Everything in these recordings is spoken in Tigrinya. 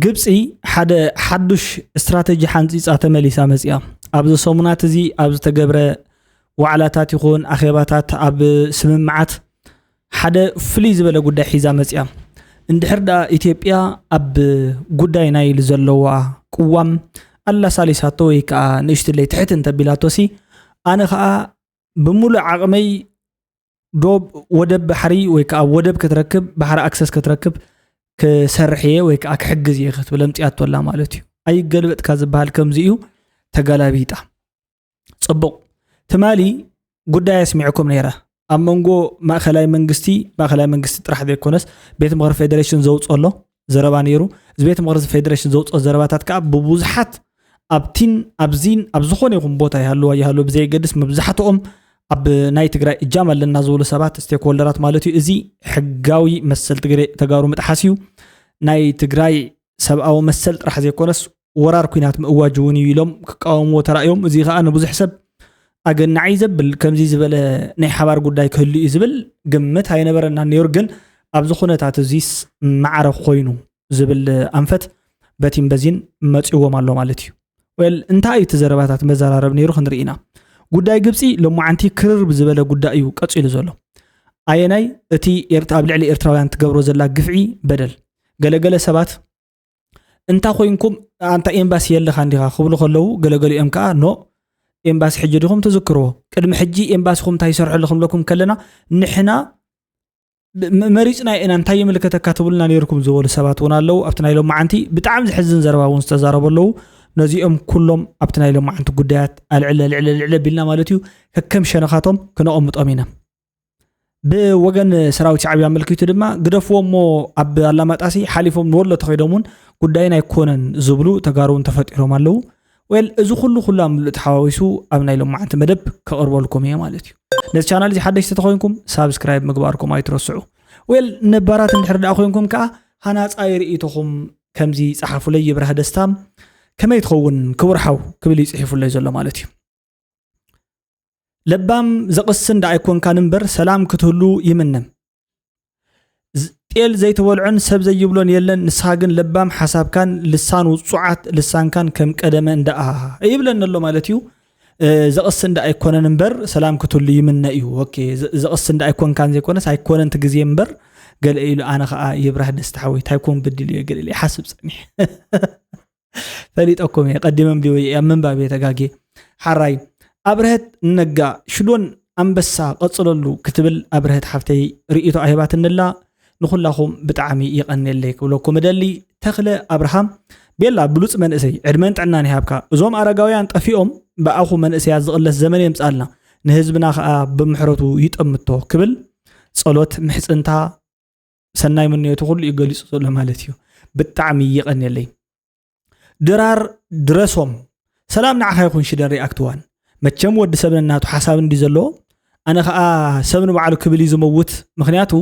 ግብፂ ሓደ ሓዱሽ ስትራተጂ ሓንፂፃ ተመሊሳ መፅያ። ኣብዚ ሰሙናት እዚ ኣብ ዝተገብረ ዋዕላታት ይኹን ኣኼባታት፣ ኣብ ስምምዓት ሓደ ፍልይ ዝበለ ጉዳይ ሒዛ መፅያ። እንድሕር ደኣ ኢትዮጵያ ኣብ ጉዳይ ናይል ዘለዋ ቅዋም ኣላሳሊሳቶ ወይ ከዓ ንእሽትለይ ትሕት እንተቢላቶ ሲ፣ ኣነ ከዓ ብምሉእ ዓቕመይ ዶብ ወደብ ባሕሪ ወይ ከዓ ወደብ ክትረክብ፣ ባሕሪ ኣክሰስ ክትረክብ ክሰርሕ እየ ወይ ከዓ ክሕግዝ እየ ክትብል ኣምፂኣቶ ኣላ ማለት እዩ። ኣይገልበጥካ ዝበሃል ከምዚ እዩ። ተጋላቢጣ። ፅቡቕ። ትማሊ ጉዳይ ኣስሚዕኩም ነይረ። ኣብ መንጎ ማእኸላይ መንግስቲ፣ ማእኸላይ መንግስቲ ጥራሕ ዘይኮነስ ቤት ምኽሪ ፌዴሬሽን ዘውፅኦ ኣሎ ዘረባ ነይሩ። እዚ ቤት ምኽሪ ፌዴሬሽን ዘውፅኦ ዘረባታት ከዓ ብብዙሓት ኣብቲን ኣብዚን ኣብ ዝኾነ ይኹን ቦታ ይሃልዋ ይሃሉ ብዘየገድስ፣ መብዛሕትኦም ኣብ ናይ ትግራይ እጃም ኣለና ዝብሉ ሰባት፣ ስቴክሆልደራት ማለት እዩ፣ እዚ ሕጋዊ መሰል ትግሬ ተጋሩ ምጥሓስ እዩ። ናይ ትግራይ ሰብኣዊ መሰል ጥራሕ ዘይኮነስ ወራር ኲናት ምእዋጅ እውን እዩ ኢሎም ክቃወምዎ ተራእዮም። እዚ ከዓ ንብዙሕ ሰብ ኣገናዒ ዘብል፣ ከምዚ ዝበለ ናይ ሓባር ጉዳይ ክህሉ እዩ ዝብል ግምት ኣይነበረናን ነይሩ። ግን ኣብዚ ኩነታት እዚስ ማዕረ ኮይኑ ዝብል ኣንፈት በቲን በዚን መፂዎም ኣሎ ማለት እዩ። ወል እንታይ እዩ እቲ ዘረባታት መዘራረብ ነይሩ ክንርኢ ኢና። ጉዳይ ግብፂ ሎማዓንቲ ክርር ብዝበለ ጉዳይ እዩ ቀፂሉ ዘሎ። ኣየናይ እቲ ኤርት-፣ ኣብ ልዕሊ ኤርትራውያን ትገብሮ ዘላ ግፍዒ በደል። ገለገለ ሰባት እንታ ኮይንኩም ኣንታ ኤምባሲ የለኻ እንዲኻ ክብሉ ከለዉ፣ ገለገሊኦም ከዓ ኖ ኤምባሲ ሕጂ ዲኹም ትዝክርዎ? ቅድሚ ሕጂ ኤምባሲኹም እንታይ ይሰርሑ ኣለኹም ለኩም ከለና ንሕና ብ-፣ መ-፣ መሪፅና ኢና፣ እንታይ ይምልከተካ ትብሉና ነይርኩም ዝበሉ ሰባት እውን ኣለዉ። ኣብቲ ናይ ሎማዓንቲ ብጣዕሚ ዝሕዝን ዘረባ እውን ዝተዛረቡ ኣለዉ። ነዚኦም ኩሎም ኣብቲ ናይ ሎማዓንቲ ጉዳያት ኣልዕለ ልዕለ ልዕለ ቢልና ማለት እዩ፣ ከከም ሸነኻቶም ክነቐምጦም ኢና። ብወገን ሰራዊት ሻዕብያ ኣመልኪቱ ድማ ግደፍዎ እሞ ኣብ ኣላማጣሲ ሓሊፎም ንወሎ ተኸይዶም እውን ጉዳይና ኣይኮነን ዝብሉ ተጋሩ እውን ተፈጢሮም ኣለዉ። ወል እዚ ኩሉ ኩሉ ኣብ ምሉእ ተሓዋዊሱ ኣብ ናይ ሎማዓንቲ መደብ ከቕርበልኩም እየ ማለት እዩ። ነዚ ቻናል እዚ ሓደሽቲ ተኾይንኩም ሳብስክራይብ ምግባርኩም ኣይትረስዑ። ወል ነባራት እንድሕር ደኣ ኮይንኩም ከዓ ሃናፃይ ርእይቶኹም ከምዚ ጸሓፉለይ። ይብራህ ደስታ ከመይ ትኸውን ክቡር ሓው ክብል እዩ ጽሒፉለይ ዘሎ ማለት እዩ። ለባም ዘቕስን ደኣ ኣይኮንካን እምበር ሰላም ክትህሉ ይምነ። ዝ-፣ ጤል ዘይተበልዖን ሰብ ዘይብሎን የለን። ንስኻ ግን ለባም ሓሳብካን ልሳን ውጹዓት ልሳንካን ከም ቀደመ እንደኣ ይብለኒ ኣሎ ማለት እዩ። እ፣ ዘቕስን ደኣ ኣይኮነን እምበር ሰላም ክትህሉ ይምነ እዩ። ኦኬ፣ ዘ-፣ ዘቕስን ደኣ ኣይኮንካን ዘይኮነስ ኣይኮነን እቲ ግዜ እምበር ገለ ኢሉ፣ ኣነ ኸኣ ይብራህ ደስታ ሓወይ እንታይ ኮን በዲሉ እየ ገለ ኢለ ይሓስብ ጸኒሐ። ፈሊጠኩም እየ፣ ቀዲመ ኣንቢበዮ እየ፣ ኣብ ምንባብ እየ ተጋግየ። ሓራይ ኣብርሀት ነጋ ሽዶን ኣንበሳ ቀጽለሉ ክትብል ኣብርሀት ሓፍተይ ርእይቶ ኣሂባትኒ ኣላ። ንኹላኹም ብጣዕሚ የቐንየለይ ክብለኩም እደሊ። ተኽለ ኣብርሃም ቤላ ብሉጽ መንእሰይ ዕድመን ጥዕናን ይሃብካ። እዞም ኣረጋውያን ጠፊኦም ብኣኹ መንእሰያት ዝቕለስ ዘመን የምጽኣልና። ንህዝብና ኸኣ ብምሕረቱ ይጠምቶ ክብል ጸሎት ምሕጽንታ ሰናይ ምንዮቱ ኩሉ እዩ ገሊጹ ዘሎ ማለት እዩ። ብጣዕሚ የቐንየለይ። ድራር ድረሶም ሰላም ንዓኻ ይኹን ሽደን ሪኣክት ዋን። መቸም ወዲ ሰብ ነናቱ ሓሳብ እንዲ ዘለዎ ኣነ ኸኣ ሰብ ንባዕሉ ክብል እዩ ዝመውት። ምኽንያቱ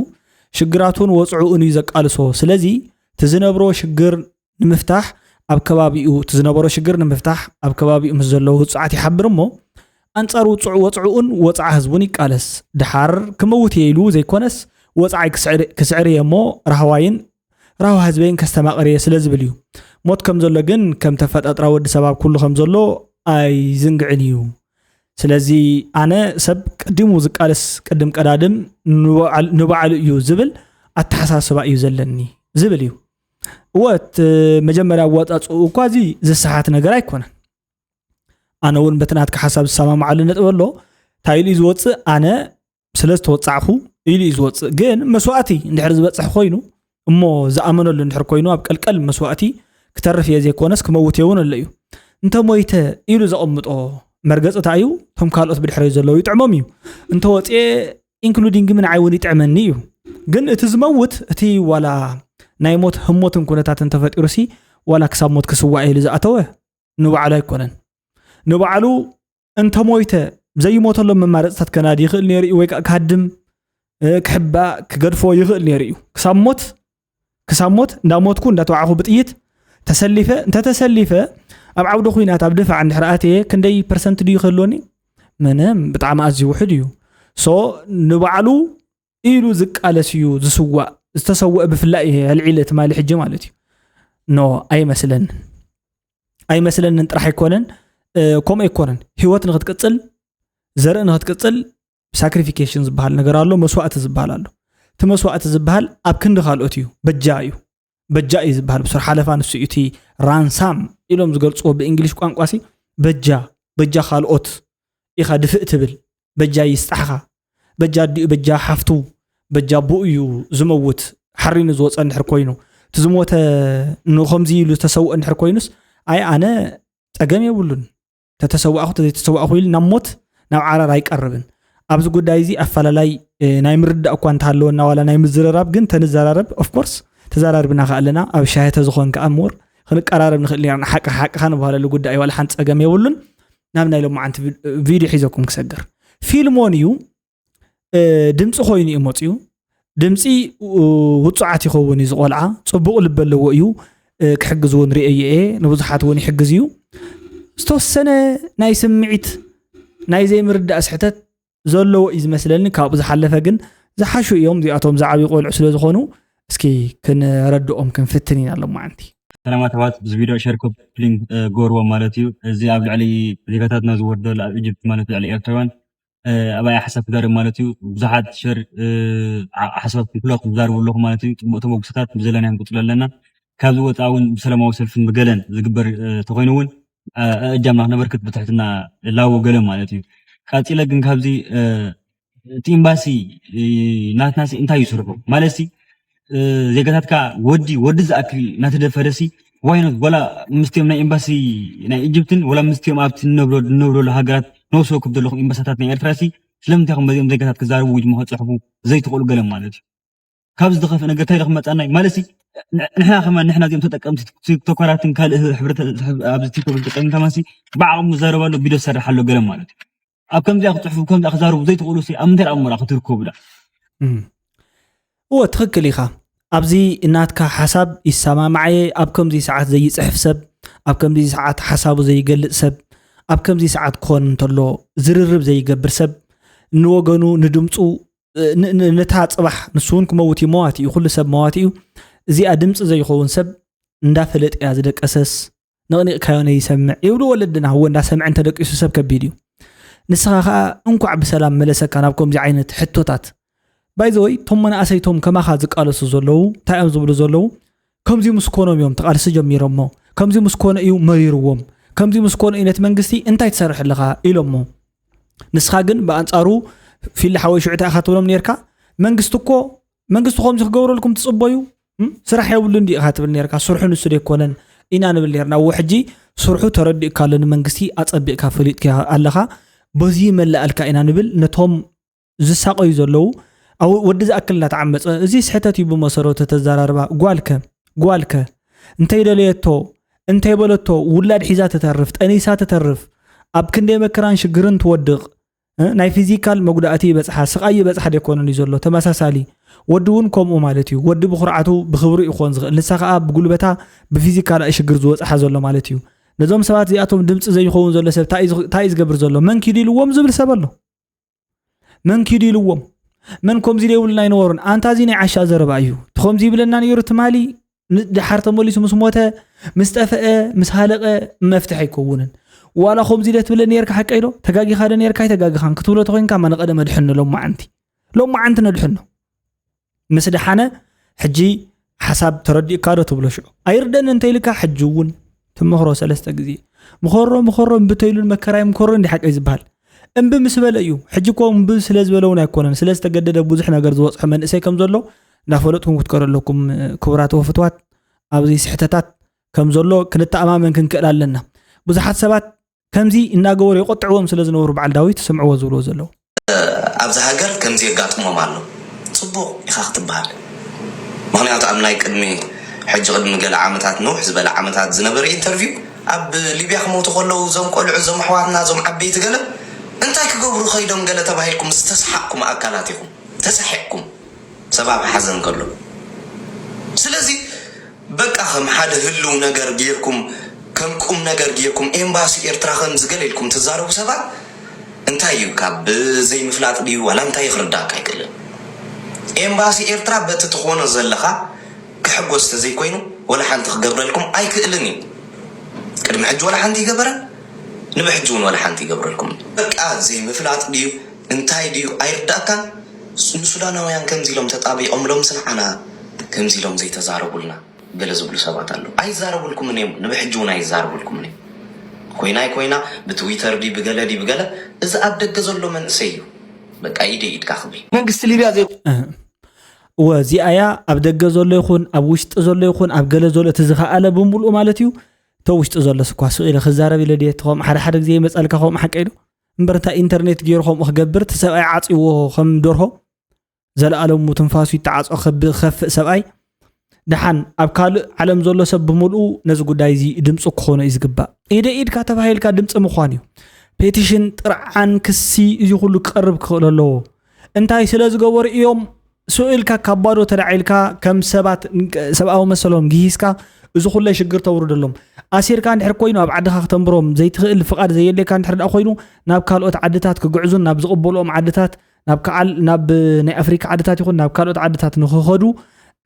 ሽግራቱን ወጽዑኡን እዩ ዘቃልሶ። ስለዚ እቲ ዝነብሮ ሽግር ንምፍታሕ ኣብ ከባቢኡ፣ እቲ ዝነበሮ ሽግር ንምፍታሕ ኣብ ከባቢኡ ምስ ዘለዉ ህጹዓት ይሓብር እሞ ኣንጻር ውጹዕ ወጽዑኡን ወጽዓ ህዝቡን ይቃለስ። ድሓር ክመውት እየ ኢሉ ዘይኮነስ ወጽዓይ ክስዕር፣ ክስዕር እየ እሞ ራህዋይን ራህዋ ህዝበይን ከስተማቕር እየ ስለ ዝብል እዩ። ሞት ከም ዘሎ ግን ከም ተፈጣጥራ ወዲ ሰብ ኣብ ኩሉ ከም ዘሎ ኣይዝንግዕን እዩ። ስለዚ ኣነ ሰብ ቀዲሙ ዝቃለስ ቅድም ቀዳድም ንባዕል-፣ ንባዕሉ እዩ ዝብል ኣተሓሳስባ እዩ ዘለኒ ዝብል እዩ። እወ፣ እቲ መጀመርያ ኣወጻጽኡ እኳ እዚ ዝሰሓት ነገር ኣይኮነን። ኣነ እውን በቲ ናትካ ሓሳብ ዝሰማማዓሉ ነጥቢ ኣሎ። እንታይ ኢሉ እዩ ዝወጽእ? ኣነ ስለ ዝተወጻዕኹ ኢሉ እዩ ዝወጽእ። ግን መስዋእቲ እንድሕር ዝበጽሕ ኮይኑ እሞ ዝኣመነሉ እንድሕር ኮይኑ ኣብ ቀልቀል መስዋእቲ ክተርፍ እየ ዘይኮነስ ክመውት እየ እውን ኣሎ እዩ። እንተ ሞይተ ኢሉ ዘቐምጦ መርገጽ እንታይ እዩ? እቶም ካልኦት ብድሕረይ ዘለዉ ይጥዕሞም እዩ። እንተ ወጽኤ ኢንክሉዲንግ ምን ዓይ እውን ይጥዕመኒ እዩ። ግን እቲ ዝመውት እቲ ዋላ ናይ ሞት ህሞትን ኩነታትን ተፈጢሩ ሲ ዋላ ክሳብ ሞት ክስዋእ ኢሉ ዝኣተወ ንባዕሉ ኣይኮነን። ንባዕሉ እንተ ሞይተ ዘይሞተሎም መማረፅታት ከናዲ ይኽእል ነይሩ እዩ፣ ወይ ከዓ ክሃድም፣ እ፣ ክሕባእ፣ ክገድፎ ይኽእል ነይሩ እዩ። ክሳብ ሞት፣ ክሳብ ሞት እንዳሞትኩ እንዳተዋዕኹ ብጥይት ተሰሊፈ፣ እንተተሰሊፈ ኣብ ዓውደ ኹናት ኣብ ድፋዕ እንድሕር ኣትየ ክንደይ ፐርሰንት ድዩ ክህልወኒ? ምንም፣ ብጣዕሚ ኣዝዩ ውሑድ እዩ። ሶ ንባዕሉ ኢሉ ዝቃለስ እዩ ዝስዋእ፣ ዝተሰወአ ብፍላይ እየ ኣልዒለ ትማሊ ሕጂ ማለት እዩ። ኖ ኣይመስለንን ኣይመስለንን ጥራሕ ኣይኮነን። ከምኡ ኣይኮነን። ህይወት ንክትቅፅል፣ ዘርኢ ንክትቅፅል ሳክሪፊኬሽን ዝበሃል ነገር ኣሎ፣ መስዋእቲ ዝበሃል ኣሎ። እቲ መስዋእቲ ዝበሃል ኣብ ክንዲ ካልኦት እዩ፣ በጃ እዩ። በጃ እዩ ዝበሃል ብሱር ሓለፋ። ንሱ እዩ እቲ ራንሳም ኢሎም ዝገልፅዎ ብእንግሊሽ ቋንቋ ሲ። በጃ በጃ ካልኦት ኢኻ ድፍእ ትብል። በጃ ይስጣሕኻ። በጃ ኣዲኡ በጃ ሓፍቱ በጃ ኣቦኡ እዩ ዝመውት። ሓሪኑ ዝወፀ እንድሕር ኮይኑ፣ እቲ ዝሞተ ንኸምዚ ኢሉ ዝተሰውአ እንድሕር ኮይኑስ፣ ኣይ ኣነ ፀገም የብሉን፣ ተተሰዋእኹ ተዘይተሰዋእኹ ኢሉ ናብ ሞት ናብ ዓራር ኣይቀርብን። ኣብዚ ጉዳይ እዚ ኣፈላላይ ናይ ምርዳእ እኳ እንተሃለወና ዋላ ናይ ምዝርራብ ግን ተንዘራረብ። ኦፍኮርስ ተዘራርብና ከ ኣለና ኣብ ሻሂ ተዝኾን ከኣ ሞር ክንቀራረብ ንኽእል ኢና። ሓቂ ሓቅኻ ንባሃለሉ ጉዳይ ዋላ ሓንቲ ፀገም የብሉን። ናብ ናይ ሎማዓንቲ ቪድዮ ሒዘኩም ክሰግር። ፊልሞን እዩ ድምፂ ኮይኑ እዩ መፅዩ። ድምፂ ውፁዓት ይኸውን እዩ ዝቆልዓ። ፅቡቕ ልቢ ኣለዎ እዩ። ክሕግዝ እውን ርእየ እየ። ንብዙሓት እውን ይሕግዝ እዩ። ዝተወሰነ ናይ ስምዒት ናይ ዘይምርዳእ ስሕተት ዘለዎ እዩ ዝመስለኒ። ካብኡ ዝሓለፈ ግን ዝሓሹ እዮም እዚኣቶም ዝዓብዩ ቆልዑ ስለ ዝኾኑ እስኪ ክንረድኦም ክንፍትን ኢና ሎማዓንቲ። ሰላማት ኣሕዋት፣ እዚ ቪድዮ ሸር ኮፕሊንግ ገበርዎ ማለት እዩ። እዚ ኣብ ልዕሊ ዜጋታትና ዝወርድ ዘሎ ኣብ ኢጅፕት ማለት ልዕሊ ኤርትራውያን ኣብኣ ሓሳብ ክዛረብ ማለት እዩ። ብዙሓት ሸር ሓሳብ ክፍሎ ክዛረቡ ኣለኹ ማለት እዩ። ፅቡቅ ተበግሶታት ብዘለና ክንቅፅሎ ኣለና። ካብዚ ወፃ እውን ብሰላማዊ ሰልፍን ብገለን ዝግበር ተኮይኑ እውን እጃምና ክነበርክት ብትሕትና ላቦ ገለ ማለት እዩ። ቀፂለ ግን ካብዚ እቲ ኤምባሲ ናትና እንታይ ይስርሑ ማለት ዜጋታትካ ወዲ ወዲ ዝኣክል እናተደፈረሲ ዋይኖት ወላ ምስትዮም ናይ ኤምባሲ ናይ ኢጅፕትን ወላ ምስትዮም ኣብቲ ንነብሮ ንነብረሉ ሃገራት ነብሲ ወክፍ ዘለኹም ኤምባሳታት ናይ ኤርትራ ሲ ስለምንታይ ከም በዚኦም ዜጋታት ክዛረቡ ወይ ድማ ክፅሕፉ ዘይትኽእሉ ገለ ማለት እዩ። ካብ ዝኸፍእ ነገር እንታይ ክመፃና ማለት ሲ ንሕና ከማ ንሕና እዚኦም ተጠቀምቲ ቲክቶከራትን ካልእ ኣብዚ ቲክቶክ ተጠቀምቲ ከማሲ ብዓቕሙ ዝዛረብ ኣሎ ቢዶ ዝሰርሕ ኣሎ ገለ ማለት እዩ። ኣብ ከምዚኣ ክፅሕፉ ከምዚኣ ክዛረቡ ዘይትኽእሉ ሲ ኣብ ምንታይ ኣእምሮ ክትርከቡ ዳ? እወ ትኽክል ኢኻ። ኣብዚ እናትካ ሓሳብ ይሰማማዓየ። ኣብ ከምዚ ሰዓት ዘይፅሕፍ ሰብ፣ ኣብ ከምዚ ሰዓት ሓሳቡ ዘይገልፅ ሰብ፣ ኣብ ከምዚ ሰዓት ክኾን እንተሎ ዝርርብ ዘይገብር ሰብ ንወገኑ ንድምፁ ነታ ፅባሕ ንሱ እውን ክመውት እዩ፣ መዋቲ እዩ፣ ኩሉ ሰብ መዋቲ እዩ። እዚኣ ድምፂ ዘይኸውን ሰብ እንዳፈለጠ እያ ዝደቀሰስ ነቕኒቕካዮ ነይሰምዕ ይብሉ ወለድና። እወ እንዳሰምዐ እንተደቂሱ ሰብ ከቢድ እዩ። ንስኻ ከዓ እንኳዕ ብሰላም መለሰካ ናብ ከምዚ ዓይነት ሕቶታት። ባይዘወይ ቶም መናእሰይ ቶም ከማኻ ዝቃለሱ ዘለዉ እንታይ እዮም ዝብሉ ዘለዉ? ከምዚ ምስ ኮኖም እዮም ተቓልሲ ጀሚሮሞ። ከምዚ ምስ ኮነ እዩ መሪርዎም። ከምዚ ምስ ኮነ እዩ ነቲ መንግስቲ እንታይ ትሰርሕ ኣለኻ ኢሎሞ። ንስኻ ግን ብኣንጻሩ ፊሊ ሓወይ ሽዑ እንታይ ኢኻ ትብሎም ነርካ? መንግስቲ እኮ መንግስቲ ከምዚ ክገብረልኩም ትጽበዩ ስራሕ የብሉን ዲ ኢኻ ትብል ነርካ። ስርሑ ንሱ ደይኮነን ኢና ንብል ነርና። እዎ ሕጂ ስርሑ ተረዲእካ ኣሎ ንመንግስቲ ኣጸቢቕካ ፈሊጥካ ኣለኻ። በዚ መላእልካ ኢና ንብል ነቶም ዝሳቐዩ ዘለዉ ወዲ ዝኣክል እናተዓመፀ እዚ ስሕተት እዩ ብመሰረቱ ተዘራርባ ጓልከ ጓልከ እንተይደለየቶ እንተይበለቶ ውላድ ሒዛ ትተርፍ ጠኒሳ ትተርፍ ኣብ ክንደይ መከራን ሽግርን ትወድቕ ናይ ፊዚካል መጉዳእቲ ይበፅሓ ስቓይ ይበፅሓ ደይኮነን እዩ ዘሎ ተመሳሳሊ ወዲ እውን ከምኡ ማለት እዩ ወዲ ብኩርዓቱ ብክብሩ ይኾን ዝኽእል ንሳ ከዓ ብጉልበታ ብፊዚካል ሽግር ዝወፅሓ ዘሎ ማለት እዩ ነዞም ሰባት እዚኣቶም ድምፂ ዘይኸውን ዘሎ ሰብ እንታይ እዩ ዝገብር ዘሎ መን ኪዱ ኢልዎም ዝብል ሰብ ኣሎ መን ኪዱ ኢልዎም መን ከምዚ ደይብሉና ኣይነበሩን ኣንታ እዚ ናይ ዓሻ ዘረባ እዩ እቲ ከምዚ ይብለና ነይሩ ትማሊ ድሓር ተመሊሱ ምስ ሞተ ምስ ጠፍአ ምስ ሃለቀ መፍትሒ ኣይከውንን ዋላ ከምዚ ኢለ ትብለ ነርካ ሓቀይ ዶ ተጋጊኻ ዶ ነርካ ኣይተጋግኻን ክትብሎ ተኮይንካ ማ ንቀደም ኣድሕኖ ሎማዓንቲ ሎማዓንቲ ነድሕኖ ምስ ደሓነ ሕጂ ሓሳብ ተረዲእካ ዶ ትብሎ ሽዑ ኣይርደን እንተኢልካ ሕጂ እውን ትመኽሮ ሰለስተ ግዜ ምኸሮ ምኸሮ እምቢ ተይሉን መከራይ ምከሮ እንዲ ሓቀይ ዝበሃል እምቢ ምስ በለ እዩ ሕጂ እኮ እምቢ ስለ ዝበለ እውን ኣይኮነን ስለ ዝተገደደ ብዙሕ ነገር ዝወፅሖ መንእሰይ ከም ዘሎ እንዳፈለጥኩም ክትከሩ ኣለኩም ክቡራት ወፍትዋት ኣብዚ ስሕተታት ከም ዘሎ ክንተኣማመን ክንክእል ኣለና ብዙሓት ሰባት ከምዚ እናገበሩ የቆጥዕዎም ስለ ዝነበሩ በዓል ዳዊት ስምዕዎ ዝብልዎ ዘለዉ ኣብዚ ሃገር ከምዚ የጋጥሞም ኣሎ ፅቡቕ ኢኻ ክትበሃል ምክንያቱ ኣብ ናይ ቅድሚ ሕጂ ቅድሚ ገለ ዓመታት ንውሕ ዝበለ ዓመታት ዝነበረ ኢንተርቪው ኣብ ሊብያ ክመውቱ ከለዉ እዞም ቆልዑ እዞም ኣሕዋትና እዞም ዓበይቲ ገለ እንታይ ክገብሩ ከይዶም ገለ ተባሂልኩም ዝተሰሓቕኩም ኣካላት ኢኹም ተሰሒቕኩም ሰብ ኣብ ሓዘን ከሎ ስለዚ በቃ ከም ሓደ ህልው ነገር ጌርኩም ከም ቁም ነገር ጌርኩም ኤምባሲ ኤርትራ ከምዚ ገለ ኢልኩም ትዛረቡ ሰባት እንታይ እዩ ካብ ዘይምፍላጥ ድዩ ዋላ እንታይ ክርዳእካ ኣይክእልን ኤምባሲ ኤርትራ በቲ ትኾኖ ዘለኻ ክሕጎስ ተዘይኮይኑ ወላ ሓንቲ ክገብረልኩም ኣይክእልን እዩ። ቅድሚ ሕጂ ወላ ሓንቲ ይገበረን፣ ንብሕጂ እውን ወላ ሓንቲ ይገብረልኩም። በቃ ዘይምፍላጥ ድዩ እንታይ ድዩ ኣይርዳእካን። ንሱዳናውያን ከምዚ ኢሎም ተጣቢቖም ሎምስ ንዓና ከምዚ ኢሎም ዘይተዛረቡልና ገለ ዝብሉ ሰባት ኣለዉ። ኣይዛረቡልኩምን እዮም፣ ንብሕጂ እውን ኣይዛረቡልኩምን እዮም። ኮይና ኣይኮይና ብትዊተር ድዩ ብገለ ድዩ ብገለ፣ እዚ ኣብ ደገ ዘሎ መንእሰይ እዩ በቃ ኢደ ኢድካ ክብል። መንግስቲ ሊብያ ዘይ እወ እዚኣያ ኣብ ደገ ዘሎ ይኹን ኣብ ውሽጢ ዘሎ ይኹን ኣብ ገለ ዘሎ እቲ ዝኸኣለ ብምሉኡ ማለት እዩ። እቶ ውሽጢ ዘሎ ስኳ ስቕ ኢለ ክዛረብ ኢለ ድየ እቲ ከምኡ ሓደ ሓደ ግዜ ይመፀልካ ከምኡ ሓቀይ ዶ እምበር እንታይ ኢንተርኔት ገይሩ ከምኡ ክገብር እቲ ሰብኣይ ዓፅዎ ከም ደርሆ ዘለኣለሙ ትንፋሱ ይተዓፆ ክብ- ከፍእ ሰብኣይ ደሓን ኣብ ካልእ ዓለም ዘሎ ሰብ ብምሉኡ ነዚ ጉዳይ እዚ ድምፂ ክኾኖ እዩ ዝግባእ። ኢደ ኢድካ ተባሂልካ ድምፂ ምዃን እዩ። ፔቲሽን፣ ጥርዓን፣ ክሲ እዚ ኩሉ ክቐርብ ክኽእል ኣለዎ። እንታይ ስለ ዝገበሩ እዮም ስእልካ ካብ ባዶ ተዳዒልካ ከም ሰባት ሰብኣዊ መሰሎም ግሂስካ እዚ ኩለ ሽግር ተውርደሎም ኣሲርካ እንድሕር ኮይኑ ኣብ ዓድኻ ክተንብሮም ዘይትኽእል ፍቓድ ዘየድልየካ እንድሕር ደኣ ኮይኑ ናብ ካልኦት ዓድታት ክግዕዙን ናብ ዝቕበልኦም ዓድታት ናብ ከዓል ናብ ናይ ኣፍሪካ ዓድታት ይኹን ናብ ካልኦት ዓድታት ንክኸዱ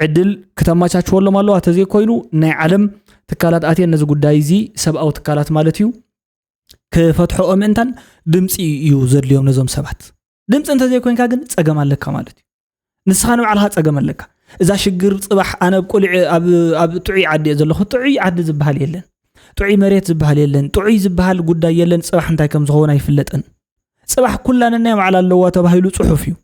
ዕድል ክተመቻችወሎም ኣለዋ። ተዘይኮይኑ ናይ ዓለም ትካላት ኣትየን ነዚ ጉዳይ እዚ ሰብኣዊ ትካላት ማለት እዩ ክፈትሖኦ ምእንታን ድምፂ እዩ ዘድልዮም ነዞም ሰባት። ድምፂ እንተዘይኮይንካ ግን ፀገም ኣለካ ማለት እዩ። ንስኻ ንባዕልኻ ፀገም ኣለካ። እዛ ሽግር ፅባሕ ኣነ ኣብ ቆሊዕ ኣብ ጥዑይ ዓዲ እየ ዘለኹ። ጥዑይ ዓዲ ዝበሃል የለን። ጥዑይ መሬት ዝበሃል የለን። ጥዑይ ዝበሃል ጉዳይ የለን። ፅባሕ እንታይ ከም ዝኸውን ኣይፍለጥን። ፅባሕ ኩላ ነናይ ባዕላ ኣለዋ ተባሂሉ ፅሑፍ እዩ።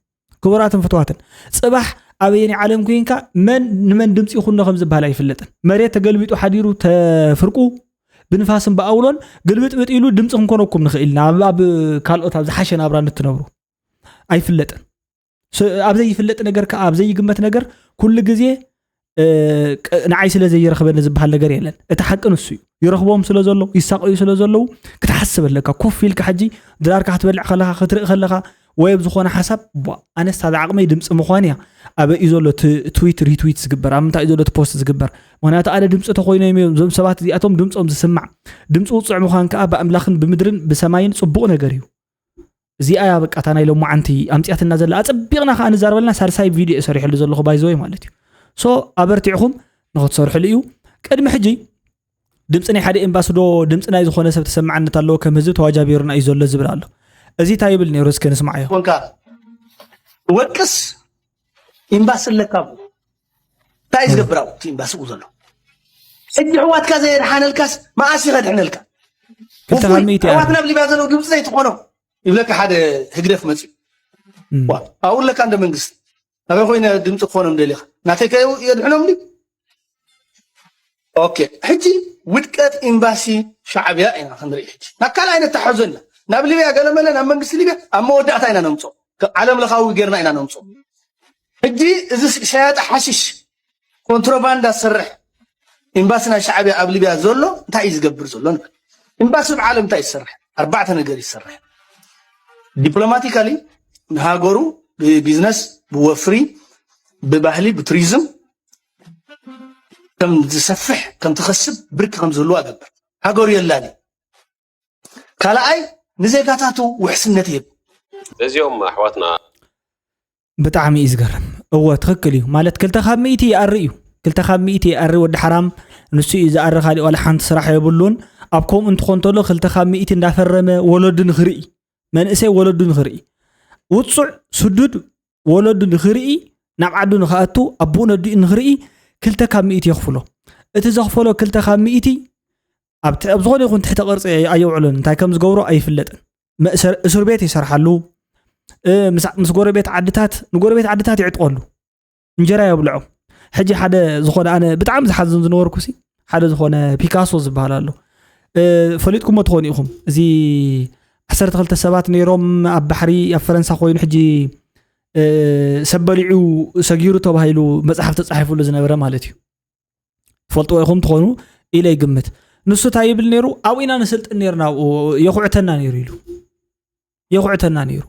ክቡራትን ፍትዋትን ፅባሕ ኣበየኒ ዓለም ኮይንካ መን ንመን ድምፂ ይኹኖ ከም ዝበሃል ኣይፍለጥን። መሬት ተገልቢጡ ሓዲሩ ተፍርቁ ብንፋስን ብኣውሎን ግልብጥብጥ ኢሉ ድምፂ ክንኮነኩም ንኽእል ኢና። ኣብ ካልኦት ኣብ ዝሓሸ ናብራ እንትነብሩ ኣይፍለጥን። ኣብ ዘይፍለጥ ነገር ከዓ ኣብ ዘይግመት ነገር ኩሉ ግዜ ንዓይ ስለ ዘይረኽበኒ ዝበሃል ነገር የለን። እቲ ሓቂ ንሱ እዩ። ይረኽቦም ስለ ዘሎ ይሳቀዩ ስለ ዘለዉ ክትሓስብ ኣለካ። ኮፍ ኢልካ ሕጂ ድራርካ ክትበልዕ ከለካ ክትርኢ ከለካ ወይ ኣብ ዝኾነ ሓሳብ ቧ ኣነስ ታዛ ዓቕመይ ድምፂ ምዃን እያ። ኣበይ እዩ ዘሎ እቲ ትዊት ሪትዊት ዝግበር ኣብ ምንታይ እዩ ዘሎ እቲ ፖስት ዝግበር? ምክንያቱ ኣነ ድምፂ ተኮይኖም እዮም እዞም ሰባት እዚኣቶም ድምፆም ዝስማዕ። ድምፂ ውፅዕ ምዃን ከዓ ብኣምላኽን ብምድርን ብሰማይን ፅቡቕ ነገር እዩ። እዚኣ እያ በቃ እታ ናይ ሎማዓንቲ ኣምፅያትና ዘላ ኣፀቢቕና ከዓ ንዛረበልና ሳልሳይ ቪድዮ እየ ሰሪሐሉ ዘለኹ ባይዘወይ ማለት እዩ። ሶ ኣበርቲዕኹም ንክትሰርሕሉ እዩ። ቅድሚ ሕጂ ድምፂ ናይ ሓደ ኤምባሲ ዶ ድምፂ ናይ ዝኾነ ሰብ ተሰማዕነት ኣለዎ ከም ህዝቢ ተዋጃቢሩና እዩ ዘሎ ዝብል ኣሎ። እዚ እንታይ ይብል ነይሩ እስከ ንስማዓዮ። ኮንካ ወቅስ ኤምባሲ ኣለካ እንታይ ዝገብር ኣብኡ እቲ ኤምባሲ ኡ ዘሎ ሕጂ ሕዋትካ ዘየድሓነልካስ መኣስ ከድሕነልካ ክልተ ካብ ሚእቲ ሕዋት ናብ ሊብያ ዘለዉ ድምፂ ዘይትኾኖም ይብለካ ሓደ ህግደፍ መፅዩ ኣብኡ ኣለካ እንደ መንግስቲ ኣበይ ኮይነ ድምፂ ክኾኖም ደሊኻ ናተይ ከ የድሕኖም ድዩ ኦኬ ሕጂ ውድቀት ኤምባሲ ሻዕብያ ኢና ክንርኢ ሕጂ ናብ ካልእ ዓይነት ተሓዞ ኢና ናብ ሊብያ ገለመለ ናብ መንግስቲ ሊብያ ኣብ መወዳእታ ኢና ነምፅኦ ዓለም ለኻዊ ጌርና ኢና ነምፅኦ ሕጂ እዚ ሸያጢ ሓሽሽ ኮንትሮባንዳ ዝሰርሕ ኤምባሲ ናይ ሻዕብያ ኣብ ሊብያ ዘሎ እንታይ እዩ ዝገብር ዘሎ ንበል ኤምባሲ ኣብ ዓለም እንታይ ይሰርሕ ኣርባዕተ ነገር ይሰርሕ ዲፕሎማቲካሊ ንሃገሩ ብቢዝነስ ብወፍሪ ብባህሊ ብቱሪዝም ከም ዝሰፍሕ ከም ትኸስብ ብርኪ ከም ዝህልዋ ገብር ሃገሩ የላሊ ካልኣይ ንዜጋታቱ ውሕስነት ይህብ እዚኦም ኣሕዋትና ብጣዕሚ እዩ ዝገርም። እወ ትኽክል እዩ። ማለት ክልተ ካብ ሚእቲ ይኣሪ እዩ። ክልተ ካብ ሚእቲ ይኣሪ ወዲ ሓራም ንሱ እዩ ዝኣሪ ካሊእ ዋላ ሓንቲ ስራሕ የብሉን። ኣብ ከምኡ እንትኾን ተሎ ክልተ ካብ ሚእቲ እንዳፈረመ ወለዱ ንኽርኢ መንእሰይ ወለዱ ንኽርኢ ውፁዕ ስዱድ ወለዱ ንኽርኢ ናብ ዓዱ ንኽኣቱ ኣቦኡ ነዲኡ ንኽርኢ ክልተ ካብ ሚእቲ የኽፍሎ። እቲ ዘኽፈሎ ክልተ ካብ ሚእቲ ኣብ ዝኾነ ይኹን ትሕተ ቅርፂ ኣየውዕሎን እንታይ ከም ዝገብሮ ኣይፍለጥን። እስር ቤት ይሰርሓሉ ምስ ጎረቤት ዓድታት ንጎረቤት ዓድታት ይዕጥቀሉ እንጀራ የብልዖም። ሕጂ ሓደ ዝኾነ ኣነ ብጣዕሚ ዝሓዝን ዝነበርኩ ሲ ሓደ ዝኾነ ፒካሶ ዝበሃል ኣሎ ፈሊጥኩሞ ትኾኑ ኢኹም። እዚ ዓሰርተ ክልተ ሰባት ነይሮም ኣብ ባሕሪ ኣብ ፈረንሳ ኮይኑ ሕጂ ሰብ በሊዑ ሰጊሩ ተባሂሉ መፅሓፍ ተፃሒፉሉ ዝነበረ ማለት እዩ። ትፈልጥዎ ኢኹም ትኾኑ ኢለ ይግምት። ንሱ እንታይ ይብል ነይሩ ኣብኡ ኢና ንስልጥን ነርና ኣብኡ የኹዕተና ነይሩ ኢሉ የኹዕተና ነይሩ